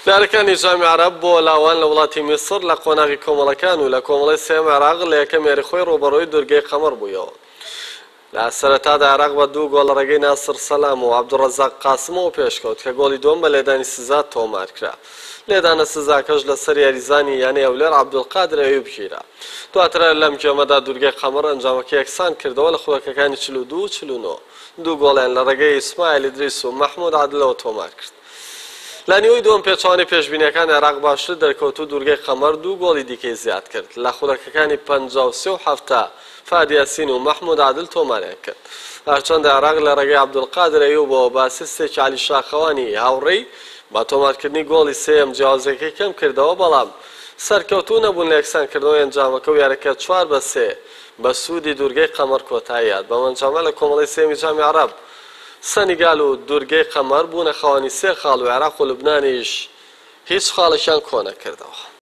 لە یاریەکانی جامی عەرەب بۆ لاوان لە وڵاتی میسڕ لە قۆناغی کۆمەڵەکان و لە کۆمەڵەی سێیەم عێراق لە یەکەم یاری خۆی ڕووبەڕووی دوورگەی قەمەڕ بوویەوە. لە سەرەتادا عێراق بە دوو گۆڵ لە ڕێگەی ناسڕ سەلام و عەبدولڕەزاق قاسمەوە پێشکەوت کە گۆڵی دووەم بە لێدانی سزا تۆمارکرا. لێدانە سزاکەش لەسەر یاریزانی یانەی هەولێر عەبدولقادر ئەیوب گیرا. دواتر هەر لەم گێمەدا دوورگەی قەمەڕ ئەنجامەکەی یەکسان کردەوە لە خولەکەکانی 42 و 49 دوو گۆڵیان لە ڕێگەی ئیسماعیل ئیدریس و مەحمود عادلەوە تۆمارکرد. لە نیوەی دووەم پێچەوانەی پێشبینییەکان عێراق باشتر دەرکەوت و دوورگەی قەمەر دوو گۆڵی دیکەی زیادکرد. لە خولەکەکانی 53 و 70 فادی یاسین و مەحمود عادل تۆماریان کرد. هەرچەندە عێراق لە ڕێگەی عەبدولقادر ئەیوبەوە بە ئەسیستێکی عەلی شاخەوانی هاوڕێی بە تۆمارکردنی گۆڵی سێیەم جیاوازییەکەی کەمکردەوە، بەڵام سەرکەوتوو نەبوون لە یەکسانکردنەوەی ئەنجامەکە و یارییەکە 4-3 بە سوودی دوورگەی قەمەر کۆتایی هات. بەم ئەنجامە لە کۆمەڵەی سێیەمی جامی عەرەب، سەنیگال و دوورگەی قەمەر بوونە خاوەنی سێ خاڵ و عێراق و لوبنانیش هیچ خاڵێکیان کۆنەکردەوە.